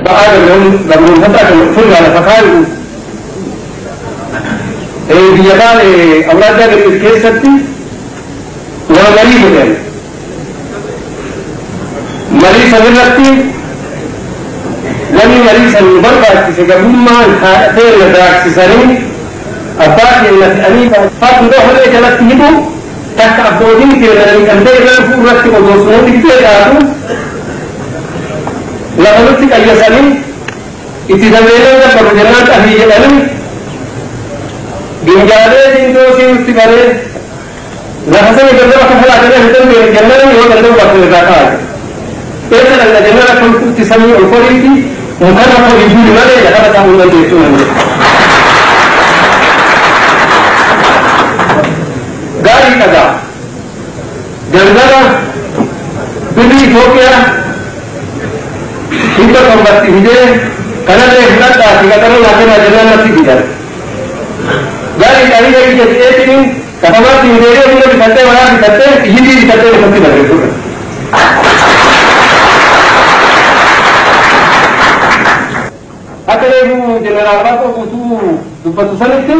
Ba'aa gabroonfataa kan ofirraa lafa kaayu biyya baale awraajaa Garbis keessatti waa marii godhan. Marii sanirratti wanni marii san nu barbaachise gabrummaan haadha teenya daaksisanii abbaa keenya fe'anii fakkii hodhee jalatti hidhu takka abbootiin keenya miidhamtee irra dhufuu irratti odoo sunuu dhibbee taatu lafa nutti qayyasanii itti dabeelee gabbaru jennaan xafii jedhanii ginjaalee dindoosii nutti baree lafa sani gandaba kafalaatanii hin dandeenye jennaan yoo danda'u bakka irraa kaa'ate. Eessa dhaqna jennaan akka itti samii ol koriiti mukarra korii buli malee lafa taa'uu hin dandeessu malee. Gaarii dhagaa galgala birrii Itoophiyaa 700tti fidee kanallee fudhadhaati qaxaroo naa kennaa jennaan natti fidan. Gaarii dhabii garii jedheetiin katamaatti hin deebi'ee buna bitattee wayaa bitattee hindii bitattee dhufatti barreessuudha. Akka reefu jeneraal Waaqoo guutuu dubbatu sanitti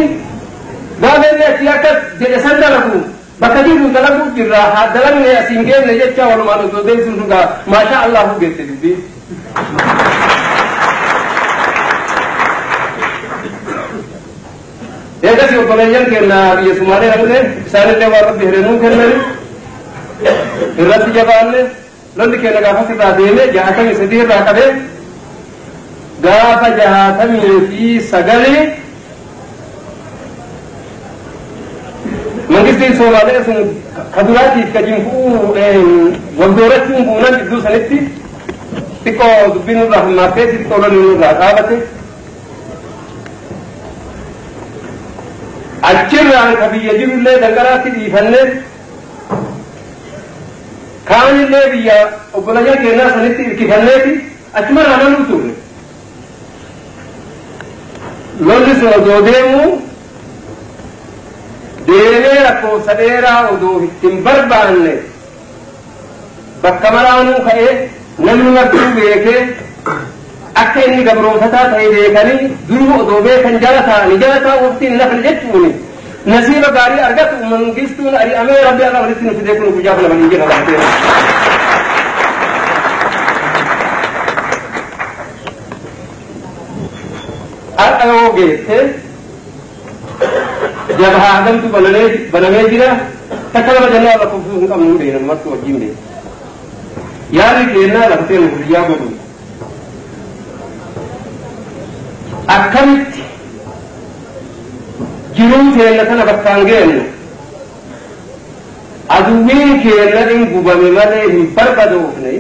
gaafa inni achii akka jedhe san dalagu bakka jirru dalaguu jirra haa dalagne asiin geenne jecha walumaan osoo deemsuun dhugaa maashaa Allahu geesse dubbii. Eegas obboleeyyan keenya biyya Sumaalee dhaqne isaanillee waan rabbi hireenuu kennani irratti jabaanne lolli keenya gaafas irraa deeme 63 irraa qabee gaafa 69 mangistiin Somaalee sun ka duraatiif ka jinfuu wal doorachuun buunan jidduu sanitti xiqqoo dubbiin nurraa hammaattee xiqqoo lolli nurraa dhaabate. Achirraan ka biyya jirullee danqaraatti dhiifanne kaanillee biyya obboleeyyan keenyaa sanitti hirkifanneeti achumarraa loluu turre. Lolli sun odoo deemu deemee lakkoofsa dheeraa odoo ittiin barbaanne bakka maraanuu ka'ee namni martuu beekee akka inni gabroonfataa ta'e beekanii duruu odoo beekan jala taa'anii jala taa'u waqtiin nafni jechuuni nasiiba gaarii argatu mangistuun ari'amee rabbi alla walitti nu fidee kun guyyaa kana waliin jira laftee. Har'a yoo geesse jabhaa hagamtu banamee jira takka lama jennee lakkoofsuu hin qabnu beeknan martuu wajjin beekna. Yaadni keenyaa laftee nu guyyaa godhu. Akkamitti jiruun keenya tana bakkaan geenyu aduwwiin keenya hin gubame malee hin barbadoofne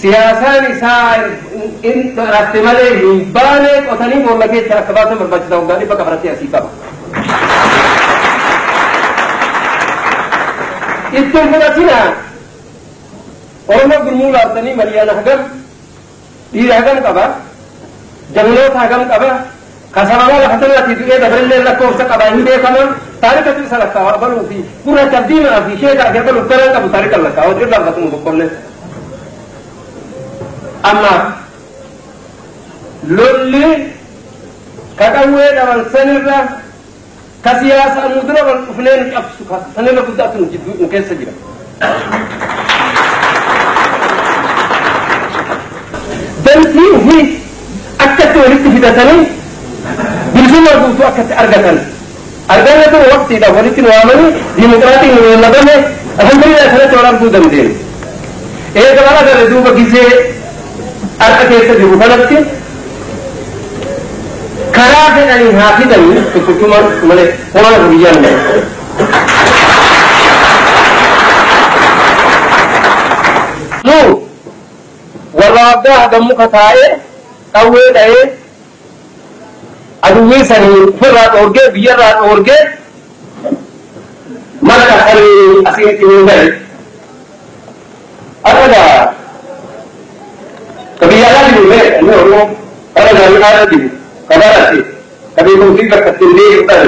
siyaasaan isaa hin rafte malee hin baane qotanii boolla keessa akka baasan barbaachisaa waggaa 100 qabaratee asii qaba. Ittiin fudhatinaa Oromoo gurmuu laaftanii mari'aan hagam dhiira hagam qaba. Jagnoota hagam qaba ka sababa lafa tanaatii du'ee dabarellee lakkoofsa qaba hin beekama taarika isa lakkaawa abaluu fi gurraachaaf diimaa fi sheekaa fi abaluuf garaan qabu taarika lakkaawa irraa fudhatamu tokkollee. Amma lolli ka qawwee dhaban sanirra ka siyaasa nu dura wal dhufnee nu cabsu sanirra guddaatu nu jidduu nu keessa jira. Dantii ofii akkatti walitti fidatanii bilisummaa guutuu akkatti argatan. Arganna tun waqtiidhaaf walitti nu waamanii diimokiraatiin nu lallabame alhamdulillah kanatti wal arguu dandeenye. Eega wal agarre duuba gisee har'a keessa jiru kanatti karaa fedhanii haa fidanii tokkochumaan malee homaa lafa biyyaan malee. Nu warra waggaa hagam muka taa'ee qawwee dha'ee aduwwii sanii ofirraa dhoorgee biyyarraa dhoorgee marga sanii asiin itti hin gahe. Har'a ka biyya alaa jiru mee inni Oromoo har'a jaami'aa irra jiru ka barate ka beekumsi bakka ittiin deebi'u dhabe